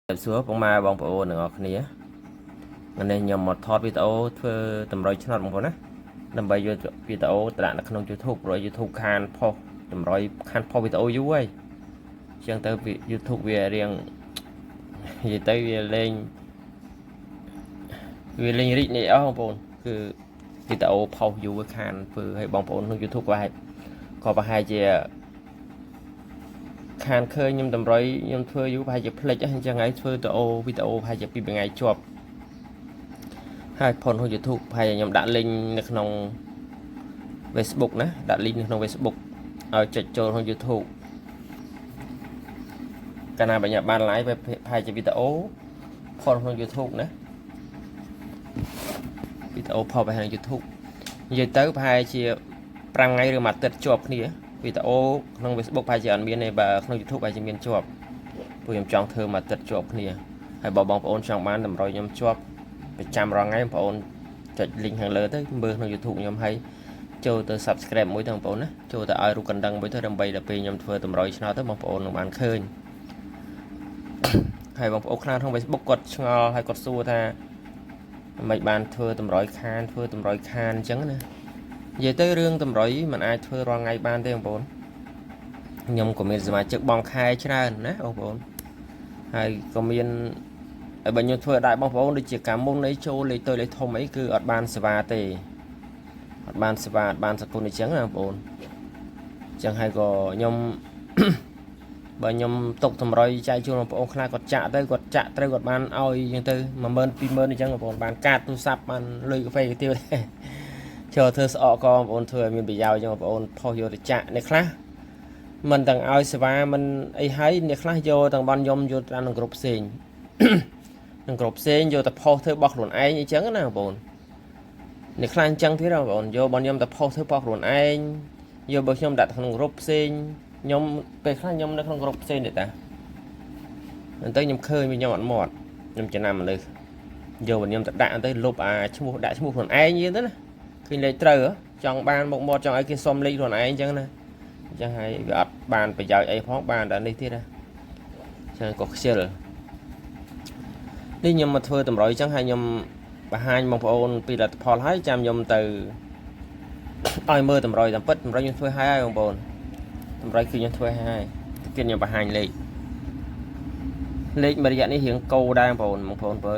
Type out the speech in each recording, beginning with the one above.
សួរពុកម៉ែបងប្អូនទាំងអស់គ្នាថ្ងៃនេះខ្ញុំមកថតវីដេអូធ្វើតម្រុយឆ្នោតបងប្អូនណាដើម្បីយកវីដេអូទៅដាក់នៅក្នុង YouTube ព្រោះ YouTube ខានផុសតម្រុយខានផុសវីដេអូយូរហើយអញ្ចឹងទៅ YouTube វារៀងនិយាយទៅវាលេងរីកនេះអស់បងប្អូនគឺវីដេអូផុសយូរខានធ្វើឲ្យបងប្អូនក្នុង YouTube ក៏ប្រហែលជា ខានឃើញខ្ញុំតម្រុយខ្ញុំធ្វើយូរប្រហែលជាភ្លេចអញ្ចឹងហើយធ្វើទៅអូវីដេអូប្រហែលជាពីរថ្ងៃជាប់ហើយផុនក្នុង YouTube ប្រហែលខ្ញុំដាក់ link នៅក្នុង Facebook ណាដាក់ link នៅក្នុង Facebook ឲ្យចុចចូលក្នុង YouTube កាលណាបើខ្ញុំបាន live ប្រហែលជាវីដេអូផុសក្នុង YouTube ណាវីដេអូផុសไปក្នុង YouTube និយាយទៅប្រហែលជា5ថ្ងៃឬមួយអាទិត្យជាប់គ្នាវីដេអូក្នុង Facebook ប្រហែលជាអត់មានទេបើក្នុង YouTube ប្រហែលជាមានជាប់ព្រោះខ្ញុំចង់ធ្វើមួយអាទិត្យជាប់គ្នាហើយបើបងប្អូនចង់បានតម្រុយខ្ញុំជាប់ប្រចាំរាល់ថ្ងៃបងប្អូនចុច link ខាងលើទៅមើលក្នុង YouTube ខ្ញុំហើយចូលទៅ Subscribe មួយទៅបងប្អូនណាចូលទៅឲ្យរូបកណ្ដឹងមួយទៅដើម្បីដល់ពេលខ្ញុំធ្វើតម្រុយឆ្នោតទៅបងប្អូននឹងបានឃើញហើយបងប្អូនខ្លះក្នុង Facebook គាត់ឆ្ងល់ហើយគាត់សួរថាមិនបានធ្វើតម្រុយខានធ្វើតម្រុយខានអញ្ចឹងណានិយាយទៅរឿងតម្រុយมันអាចធ្វើរាល់ថ្ងៃបានទេបងប្អូនខ្ញុំក៏មានសមាជិកបងខែច្រើនណាបងប្អូនហើយក៏មានហើយបើខ្ញុំធ្វើដែរបងប្អូនដូចជាកាមុនអីចូលលេខតូចលេខធំអីគឺអត់បានសេវាទេអត់បានសេវាអត់បានសគុណអញ្ចឹងណាបងប្អូនអញ្ចឹងហើយក៏ខ្ញុំ បើខ្ញុំຕົកតម្រុយចែកជូនបងប្អូនខ្លះគាត់ចាក់ទៅគាត់ចាក់ត្រូវគាត់បានឲ្យអញ្ចឹងទៅ10000 20000អញ្ចឹងបងប្អូនបានកាតទូរស័ព្ទបានលុយកាហ្វេកាទៀវដែរចូលធ្វើស្អកកបងប្អូនធ្វើឲ្យមានប្រយោជន៍អញ្ចឹងបងប្អូនផុសយកទៅចាក់អ្នកខ្លះមិនទាំងឲ្យសេវាមិនអីហើយអ្នកខ្លះយកទាំងបនខ្ញុំយកតាមក្នុងក្រុមផ្សេង ក្នុងក្រុមផ្សេងយកទៅផុសធ្វើរបស់ខ្លួនឯងអញ្ចឹងណាបងប្អូនអ្នកខ្លះអញ្ចឹងទៀតបងប្អូនយកបនខ្ញុំទៅផុសធ្វើរបស់ខ្លួនឯងយកបើខ្ញុំដាក់ក្នុងក្រុមផ្សេងខ្ញុំពេលខ្លះខ្ញុំនៅក្នុងក្រុមផ្សេងទេតាអញ្ចឹងខ្ញុំឃើញវាខ្ញុំអត់មាត់ខ្ញុំចំណាំមនុស្សយកខ្ញុំទៅដាក់ទៅលុបអាឈ្មោះដាក់ឈ្មោះខ្លួនឯងយើងទៅណាឃើញលេខត្រូវចង់បានមុខមាត់ចង់ឲ្យគេសុំលេខខ្លួនឯងអញ្ចឹងណាអញ្ចឹងហើយវាអត់បានប្រយោជន៍អីផងបានតែនេះទៀតណាអញ្ចឹងក៏ខ្ជិលនេះខ្ញុំមកធ្វើតម្រុយអញ្ចឹងហើយខ្ញុំបង្ហាញបងប្អូនពីលទ្ធផលហើយចាំខ្ញុំទៅឲ្យមើលតម្រុយតាមពិតតម្រុយខ្ញុំធ្វើហើយហើយបងប្អូនតម្រុយគឺខ្ញុំធ្វើហើយទៅទៀតខ្ញុំបង្ហាញលេខលេខមួយរយៈនេះរៀងកោដែរបងប្អូនបងប្អូនបើ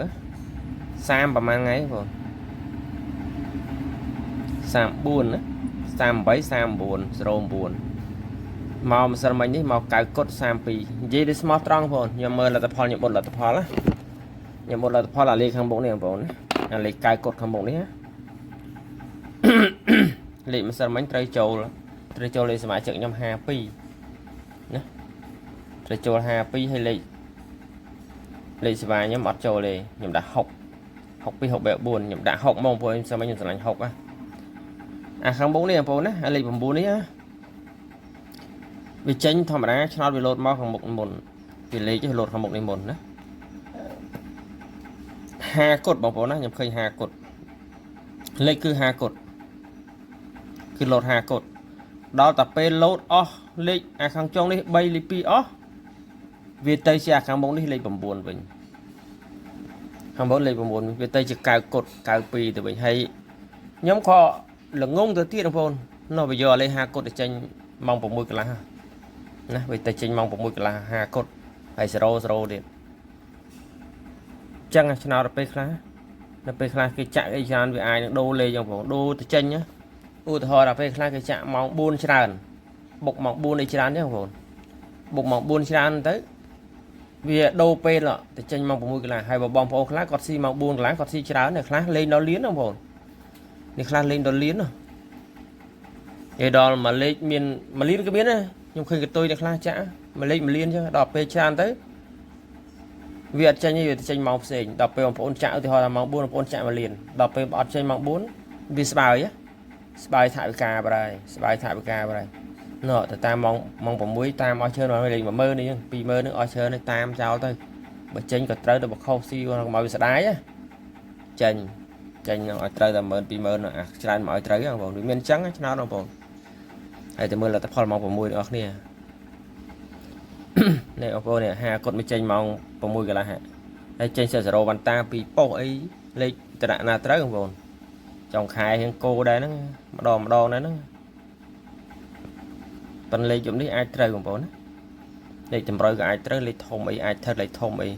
30ប្រហែលថ្ងៃបងប្អូន34ណា38 39 09មកម្សិលមិញនេះមកកៅកុដ32និយាយដូចស្មោះត្រង់បងប្អូនខ្ញុំមើលលទ្ធផលខ្ញុំបុតលទ្ធផលណាខ្ញុំបុតលទ្ធផលអាលេខខាងមុខនេះបងប្អូនណាអាលេខកៅកុដខាងមុខនេះណា លេខម្សិលមិញត្រូវចូលត្រូវចូលលេខសមាជិកខ្ញុំ52ណាត្រូវចូល52ហើយលេខលេខសេវាខ្ញុំអត់ចូលទេខ្ញុំដាក់6 62 6 4ខ្ញុំដាក់6ហ្មងព្រោះខ្ញុំសិនមិញខ្ញុំស្រឡាញ់6ណាអាខាងមុខនេះបងប្អូនណាអាលេខ9នេះណាវាចេញធម្មតាឆ្នោតវាលោតមកខាងមុខមុនវាលេខលោតខាងមុខនេះមុនណា5កុដបងប្អូនណាខ្ញុំឃើញ5កុដលេខគឺ5កុដគឺលោត5កុដដល់តែពេលលោតអស់លេខអាខាងចុងនេះ3លេខ2អស់វាទៅជាអាខាងមុខនេះលេខ9វិញខាងមុខលេខ9វាទៅជា9កុដ92ទៅវិញហើយខ្ញុំក៏ល្ងងទៅទៀតបងប្អូននោះវាយកលេខ5កុដទៅចេញម៉ោង6កន្លះណាវាទៅចេញម៉ោង6កន្លះ5កុដហើយ0 0ទៀតចឹងឆ្នោតទៅពេលខ្លះនៅពេលខ្លះគេចាក់អីច្រើនវាអាចនឹងដូរលេខចឹងបងដូរទៅចេញណាឧទាហរណ៍ដល់ពេលខ្លះគេចាក់ម៉ោង4ច្រើនបុកម៉ោង4អីច្រើនចឹងបងប្អូនបុកម៉ោង4ច្រើនទៅវាដូរពេលទៅចេញម៉ោង6កន្លះហើយបើបងប្អូនខ្លះគាត់ស៊ីម៉ោង4កន្លះគាត់ស៊ីច្រើនអ្នកខ្លះលេងដល់លៀនបងប្អូននេះខ្លះលេងដល់លៀនណាគេដល់មួយលេខមានមួយលៀនក៏មានដែរខ្ញុំឃើញកតុយអ្នកខ្លះចាក់មួយលេខមួយលៀនចឹងដល់ពេលច្រើនទៅវាអត់ចេញទេវាទៅចេញម៉ោងផ្សេងដល់ពេលបងប្អូនចាក់ឧទាហរណ៍ថាម៉ោង4បងប្អូនចាក់មួយលៀនដល់ពេលអត់ចេញម៉ោង4វាស្បើយស្បើយថវិកាបរហើយស្បើយថវិកាបរហើយណ៎ទៅតាមម៉ោងម៉ោង6តាមអស់ច្រើនមកលេខ10000នេះចឹង20000នេះអស់ច្រើននេះតាមចោលទៅបើចេញក៏ត្រូវទៅបខុសស៊ីកុំឲ្យវាស្ដាយចេញចេញឲ្យត្រូវតែ10000 20000អាច្រើនមកឲ្យត្រូវបងប្អូនវាមានអញ្ចឹងឆ្នោតបងប្អូនហើយទៅមើលលទ្ធផលម៉ោង6បងប្អូនគ្នា នេះបងប្អូននេះហាគាត់មកចេញម៉ោង6កន្លះហើយចេញសិ0វ៉ាន់តាពីប៉ុស្តិ៍អីលេខតំណាត្រូវបងប្អូនចុងខែហៀងគោដែរហ្នឹងម្ដងម្ដងដែរហ្នឹងប៉ុន្តែលេខយប់នេះអាចត្រូវបងប្អូនណាលេខតម្រុយក៏អាចត្រូវលេខធំអីអាចត្រូវលេខធំអី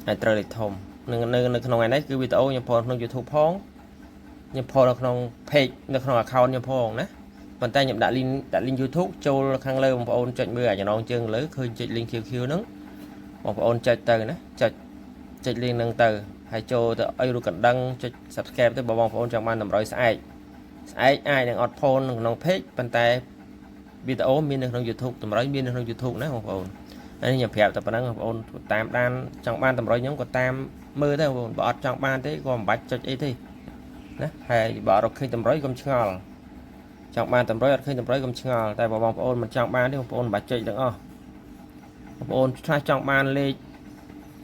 អាចត្រូវលេខធំនៅនៅនៅក្នុងថ្ងៃនេះគឺវីដេអូខ្ញុំផុសក្នុង YouTube ផងខ្ញុំផុសនៅក្នុង page នៅក្នុង account ខ្ញុំផងណាប៉ុន្តែខ្ញុំដាក់ link ដាក់ link YouTube ចូលខាងលើបងប្អូនចុចមើលអាចចំណងជើងលើឃើញចុច link QQ ហ្នឹងបងប្អូនចុចទៅណាចុចចុច link ហ្នឹងទៅហើយចូលទៅអីរូបកណ្ដឹងចុច subscribe ទៅបើបងប្អូនចង់បានតម្រុយស្អែកស្អែកអាចនឹងអត់ផូននៅក្នុង page ប៉ុន្តែវីដេអូមាននៅក្នុង YouTube តម្រុយមាននៅក្នុង YouTube ណាបងប្អូនហើយខ្ញុំប្រាប់តែប៉ុណ្ណឹងបងប្អូនតាមដានចង់បានតម្រុយខ្ញុំក៏តាមមើលដែរបងប្អូនបើអត់ចង់បានទេក៏មិនបាច់ចុចអីទេណាហើយបើអត់រកឃើញតម្រុយកុំឆ្ងល់ចង់បានតម្រុយអត់ឃើញតម្រុយកុំឆ្ងល់តែបើបងប្អូនមិនចង់បានទេបងប្អូនមិនបាច់ចុចទាំងអស់បងប្អូនខ្លះចង់បានលេខ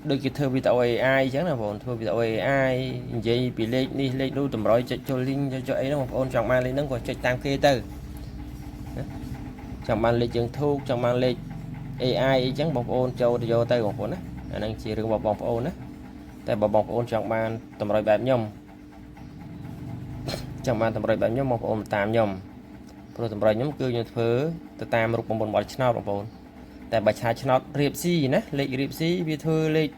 ដូចគេធ្វើវីដេអូ AI អញ្ចឹងណាបងប្អូនធ្វើវីដេអូ AI និយាយពីលេខនេះលេខនោះតម្រុយចុចចូល link ចុចចុចអីហ្នឹងបងប្អូនចង់បានលេខហ្នឹងក៏ចុចតាមគេទៅណាចង់បានលេខជើងធូកចង់បានលេខ AI អីចឹងបងប្អូនចូលទៅយកទៅបងប្អូនណាអាហ្នឹងជារឿងរបស់បងប្អូនណាតែបើបងប្អូនចង់បានតម្រុយបែបខ្ញុំចង់បានតម្រុយបែបខ្ញុំបងប្អូនតាមខ្ញុំព្រោះតម្រុយខ្ញុំគឺខ្ញុំធ្វើទៅតាមរូបមន្តបោះឆ្នោតបងប្អូនតែបើឆាឆ្នោតរៀបស៊ីណាលេខរៀបស៊ីវាធ្វើលេខ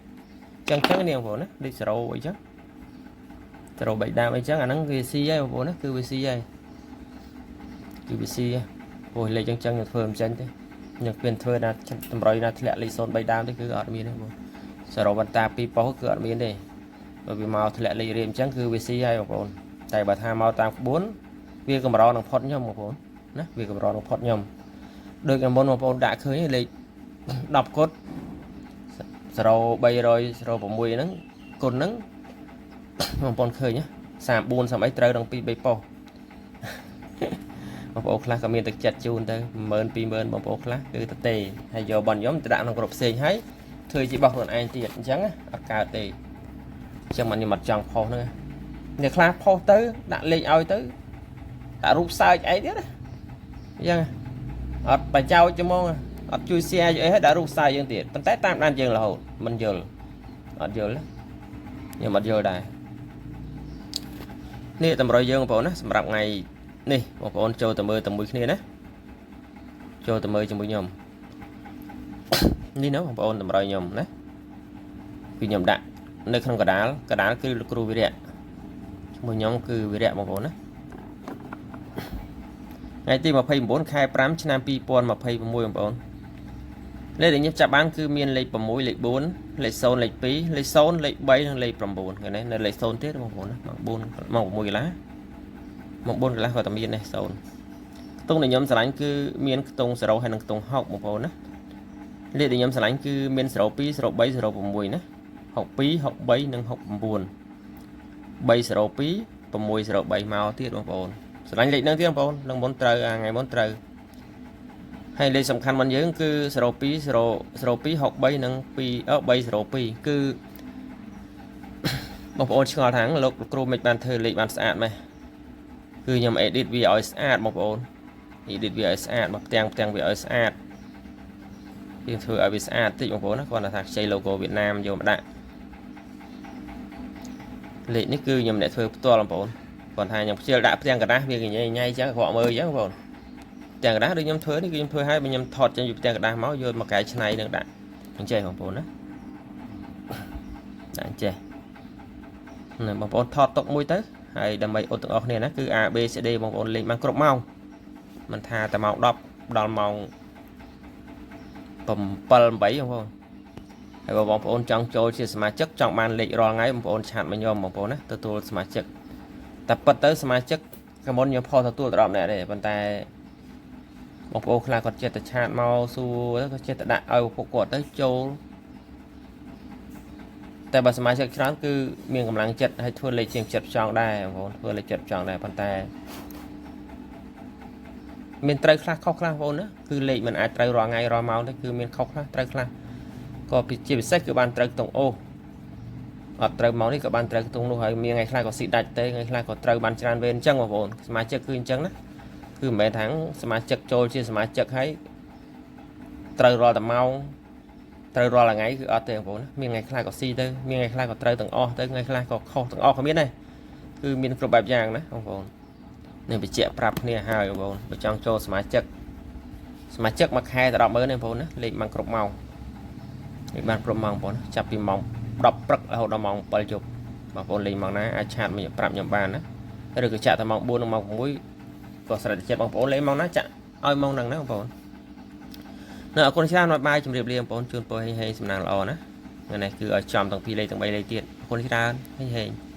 ចឹងចឹងនេះបងប្អូនណាលេខ0អីចឹង0 3ដើមអីចឹងអាហ្នឹងវាស៊ីហើយបងប្អូនណាគឺវាស៊ីហើយគឺវាស៊ីហើយព្រោះលេខចឹងចឹងខ្ញុំធ្វើមិនចេញទេខ្ញុំគ្មានធ្វើណាតម្រុយណាធ្លាក់លេខ0 3ដើមទេគឺអត់មានទេបង0បន្តា2ប៉ុស្តិ៍គឺអត់មានទេបើវាមកធ្លាក់លេខរៀបអញ្ចឹងគឺវាស៊ីហើយបងប្អូនតែបើថាមកតាមក្បួនវាកម្រនឹងផុតខ្ញុំបងប្អូនណាវាកម្រនឹងផុតខ្ញុំដូចមុនបងប្អូនដាក់ឃើញលេខ10គុត0306ហ្នឹងគុណហ្នឹងបងប្អូនឃើញ34សមអីត្រូវដល់2 3ប៉ុស្តិ៍បងប្អូនខ្លះក៏មានទឹកចិត្តជូនទៅ10000 20000បងប្អូនខ្លះគឺទៅទេហើយយកបនខ្ញុំទៅដាក់ក្នុងក្រុមផ្សេងហើយធ្វើជារបស់ខ្លួនឯងទៀតអញ្ចឹងអត់កើតទេអញ្ចឹងមិនខ្ញុំអត់ចង់ផុសហ្នឹងអ្នកខ្លះផុសទៅដាក់លេខឲ្យទៅដាក់រូបសើចអីទៀតណាអញ្ចឹងអត់បចោចហ្មងអត់ជួយ share អីហើយដាក់រូបសើចយើងទៀតប៉ុន្តែតាមដានយើងរហូតមិនយល់អត់យល់ខ្ញុំអត់យល់ដែរនេះតម្រុយយើងបងប្អូនណាសម្រាប់ថ្ងៃនេះបងប្អូនចូលទៅមើលតែមួយគ្នាណាចូលទៅមើលជាមួយខ្ញុំនេះណាបងប្អូនតម្រុយខ្ញុំណាគឺខ្ញុំដាក់នៅក្នុងកដាលកដាលគឺលោកគ្រូវិរៈឈ្មោះខ្ញុំគឺវិរៈបងប្អូនណាថ្ងៃទី29ខែ5ឆ្នាំ2026បងប្អូនលេខដែលខ្ញុំចាប់បានគឺមានលេខ6លេខ4លេខ0លេខ2លេខ0លេខ3និងលេខ9ថ្ងៃនេះនៅលេខ0ទៀតបងប្អូនណាម៉ោង4ម៉ោង6កន្លះម៉ោង4កន្លះក៏តែមានដែរ0ខ្ទង់ដែលខ្ញុំស្រឡាញ់គឺមានខ្ទង់0ហើយនិងខ្ទង់6បងប្អូនណាលេខដែលខ្ញុំស្រឡាញ់គឺមាន02 03 06ណា62 63និង69 302 603មកទៀតបងប្អូនស្រឡាញ់លេខហ្នឹងទៀតបងប្អូននឹងមុនត្រូវថ្ងៃមុនត្រូវហើយលេខសំខាន់របស់យើងគឺ02 0 02 63និង2 302គឺបងប្អូនឆ្ងល់ថាលោកគ្រូមិនបានធ្វើលេខបានស្អាតម៉េះគឺខ្ញុំ edit វាឲ្យស្អាតបងប្អូន edit វាឲ្យស្អាតមកផ្ទាំងផ្ទាំងវាឲ្យស្អាតយើងធ្វើឲ្យវាស្អាតតិចបងប្អូនណាគាត់ថាខ្ចី logo វៀតណាមយកមកដាក់លេខនេះគឺខ្ញុំអ្នកធ្វើផ្ទាល់បងប្អូនគាត់ថាខ្ញុំខ្ជិលដាក់ផ្ទាំងក្រដាសវាកញ៉ៃញ៉ៃអញ្ចឹងក្រក់មើលអញ្ចឹងបងប្អូនផ្ទាំងក្រដាសដូចខ្ញុំធ្វើនេះគឺខ្ញុំធ្វើឲ្យខ្ញុំថតចេញពីផ្ទាំងក្រដាសមកយកមកកែច្នៃនឹងដាក់អញ្ចេះបងប្អូនណាដាក់អញ្ចេះណាបងប្អូនថតទុកមួយទៅហើយដើម្បីអ៊ុតទាំងអស់គ្នាណាគឺ A B C D បងប្អូនលេងបានគ្រប់ម៉ោងមិនថាតែម៉ោង10ដល់ម៉ោង7 8បងប្អូនហើយបើបងប្អូនចង់ចូលជាសមាជិកចង់បានលេខរាល់ថ្ងៃបងប្អូន chat មកខ្ញុំបងប្អូនណាទទួលសមាជិកតែពិតទៅសមាជិកកាលមុនខ្ញុំផុសទទួលទៅ10នាក់ទេប៉ុន្តែបងប្អូនខ្លះគាត់ចិត្តតែ chat មកសួរទៅគាត់ចិត្តតែដាក់ឲ្យពួកគាត់ទៅចូលតែបើសមាជិកច្រើនគឺមានកម្លាំងចិត្តឲ្យធ្វើលេខជាងចិត្តចង់ដែរបងប្អូនធ្វើលេខចិត្តចង់ដែរប៉ុន្តែមានត្រូវខ្លះខុសខ្លះបងប្អូនណាគឺលេខមិនអាចត្រូវរាល់ថ្ងៃរាល់ម៉ោងទេគឺមានខុសខ្លះត្រូវខ្លះក៏ជាពិសេសគឺបានត្រូវខ្ទង់អូសអត់ត្រូវម៉ោងនេះក៏បានត្រូវខ្ទង់នោះហើយមានថ្ងៃខ្លះក៏ស៊ីដាច់ទេថ្ងៃខ្លះក៏ត្រូវបានច្រើនវេនអញ្ចឹងបងប្អូនសមាជិកគឺអញ្ចឹងណាគឺមិនមែនថាសមាជិកចូលជាសមាជិកហើយត្រូវរាល់តែម៉ោង ត្រូវរាល់ថ្ងៃគឺអត់ទេបងប្អូនណាមានថ្ងៃខ្លះក៏ស៊ីទៅមានថ្ងៃខ្លះក៏ត្រូវទាំងអស់ទៅថ្ងៃខ្លះក៏ខុសទាំងអស់ក៏មានដែរគឺមានគ្រប់បែបយ៉ាងណាបងប្អូននេះបញ្ជាក់ប្រាប់គ្នាហើយបងប្អូនបើចង់ចូលសមាជិកសមាជិកមួយខែទៅ100000ទេបងប្អូនណាលេខបានគ្រប់ម៉ោងលេខបានគ្រប់ម៉ោងបងប្អូនចាប់ពីម៉ោង10ព្រឹករហូតដល់ម៉ោង7យប់បងប្អូនលេងម៉ោងណាអាច chat មកប្រាប់ខ្ញុំបានណាឬក៏ចាក់តែម៉ោង4និងម៉ោង6ក៏ស្រេចតែចិត្តបងប្អូនលេងម៉ោងណាចាក់ឲ្យម៉ោងហ្នឹងណាបងប្អូននៅអរគុណច្រើនបាយជម្រាបលាបងប្អូនជូនពរហេងហេងសំណាងល្អណាថ្ងៃនេះគឺឲ្យចំទាំងពីរលេខទាំង3លេខទៀតអរគុណច្រើនហេងហេង។